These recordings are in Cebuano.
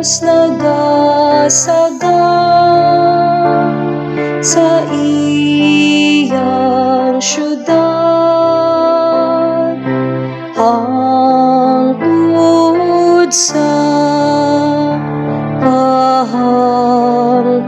Diyos nagasagang sa iyang syudad hangtod sa kahangturan.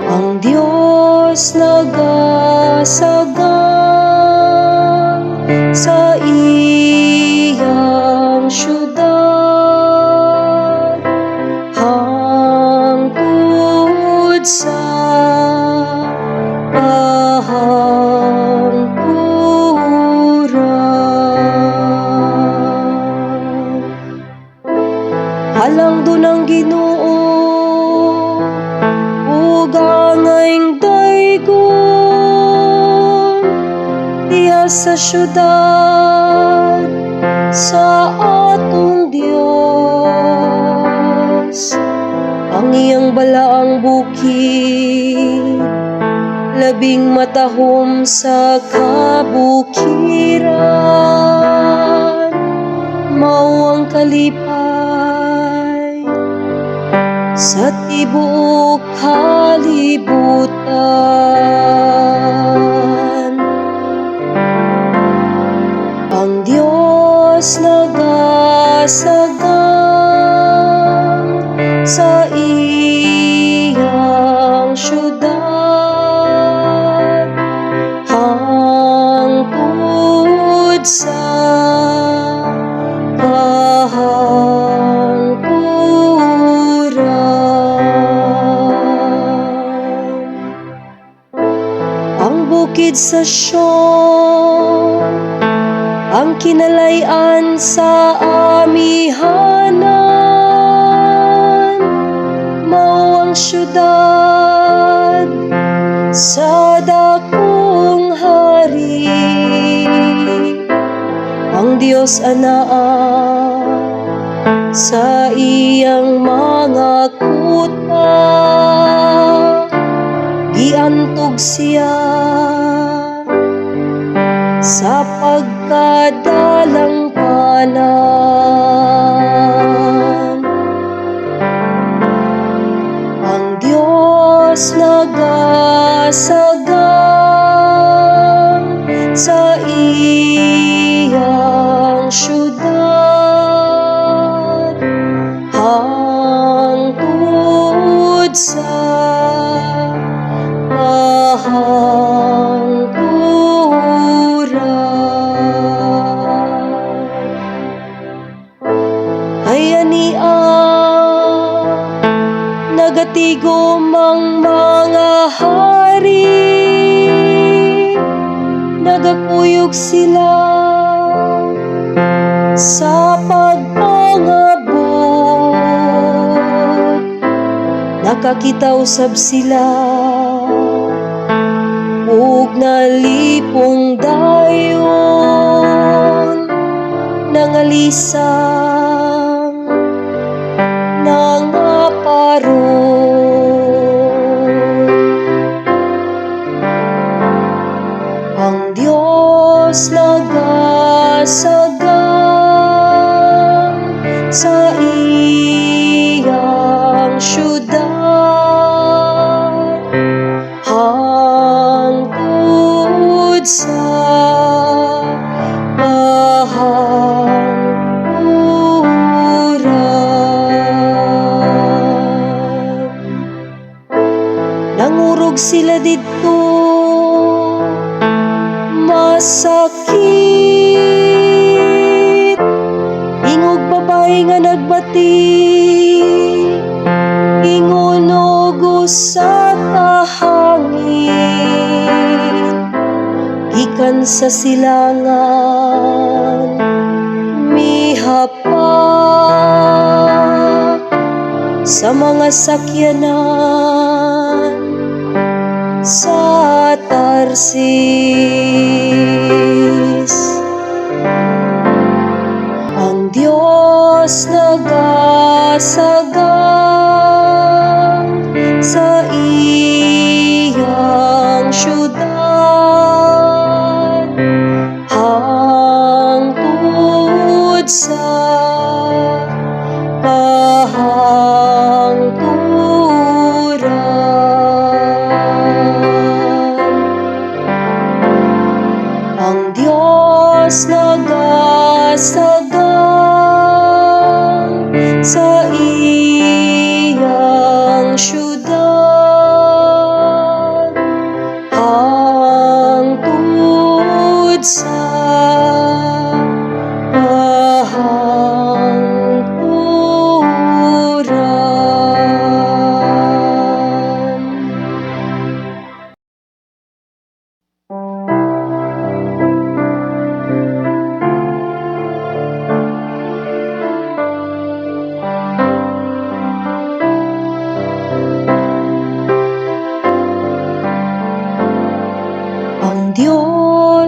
Ang Diyos nagasagang sa iyang syudad hangtod sa kahangturan. Halangdon ang Ginoo ug angayng daygon diha sa syudad sa atong Dios. Ang iyang balaang bukid, labing matahom sa kabukiran, mao ang kalipay sa tibuok kalibutan. Ang Diyos nagasagang sa iyang syudad hangtod sa kahangturan. Ang bukid sa Sion, ang kinalay-an sa amihanan, mao ang syudad sa dakong hari. Ang Diyos anaa sa iyang mga kuta, giantog siya sa pagkadalang pana. Ang Diyos nagasagang sa iyang syudad hangtod sa kahangturan. Ay ania, nagatigom ang mga hari, nagakuyog sila sa pagpangabot. Nakakita usab sila ug nalipong dayon, nangalisang nangaparot. Ang Diyos nagasagang sa iyang syudad hangtod sa kahangturan. Nangurog sila didto, masakit, ingog babae nga nagbati, ingon og usa ka hangit, gikan sa silangan mihapak sa mga sakyanan sa Tarsis. Ang Diyos nagasagang sa iyang syudad.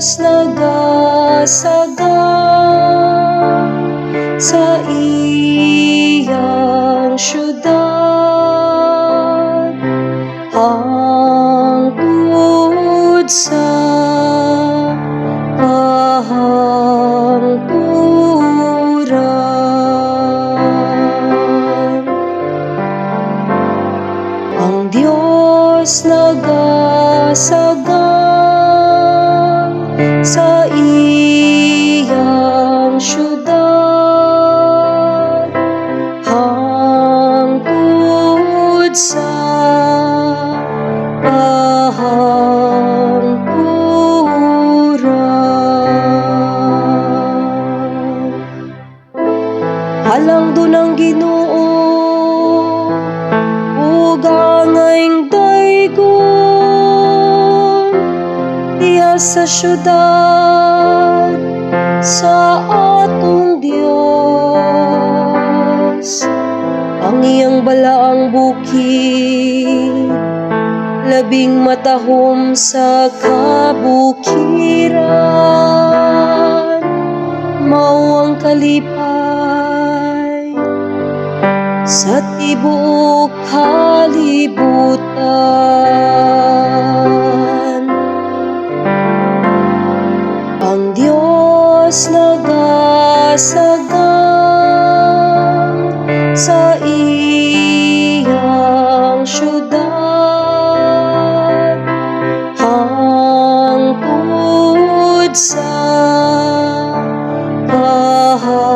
Diyos nagasagang sa iyang syudad hangtod sa kahangturan. Ang Diyos nagasagang sa iyang syudad hangtod sa kahangturan. Halangdon ang Ginoo ug angayng daygon diha sa syudad sa atong Dios. Ang iyang balaang bukid, labing matahom sa kabukiran, mao ang kalipay sa tibuok kalibutan. Ang Diyos nagasagang sa iyang syudad hangtod sa kahangturan.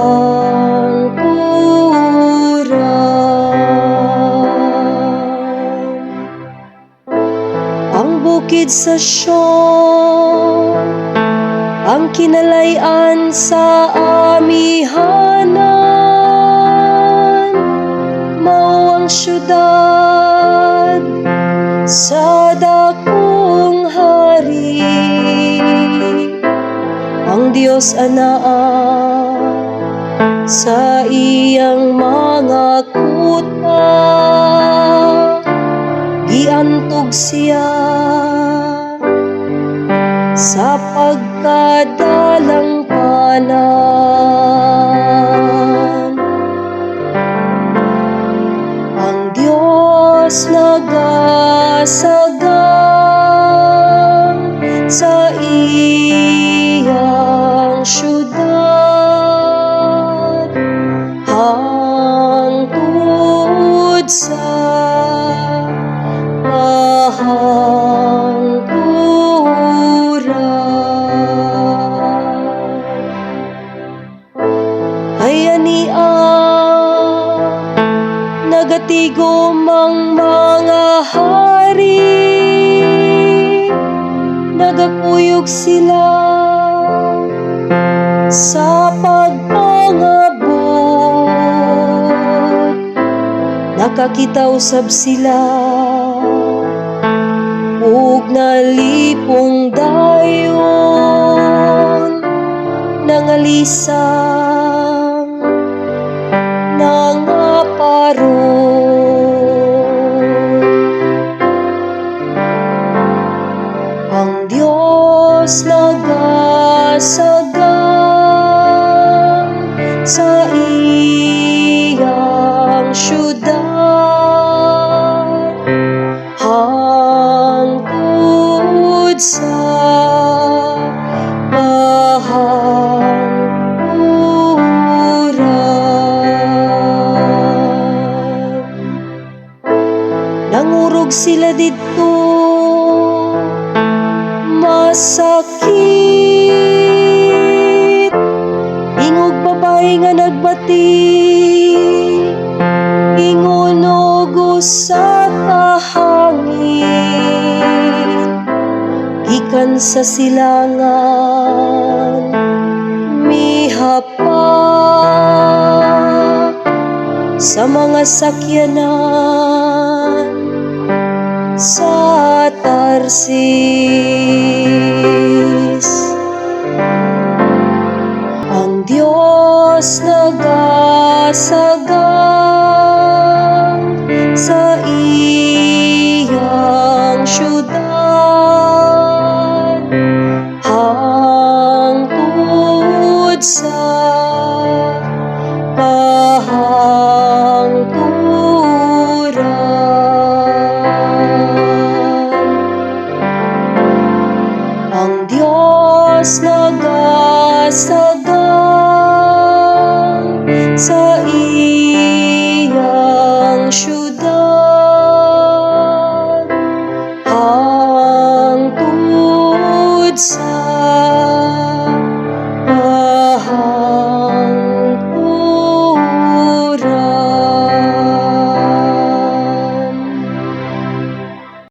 Ang bukid sa Sion, ang kinalay-an sa amihanan, mao ang syudad sa dakong hari. Ang Diyos anaa sa iyang mga kuta, giantog siya sa pagkadalang pana. Ang Diyos nagasagang sa iyang syudad hangtod sa kahangturan. Ay ania, nagatigom ang mga hari, nagakuyog sila sa pagpangabot. Nakakita usab sila ug nalipong dayon, nangalisang nangaparot. Ang Diyos nagasagang sa iyang syudad hangtod sa kahangturan. Nangurog sila didto, masakit, ingog babae nga nagbati, ingon og usa ka hangit, gikan sa silangan mihapak sa mga sakyanan sa Tarsis. Ang Diyos nagasagang sa iyang syudad. sa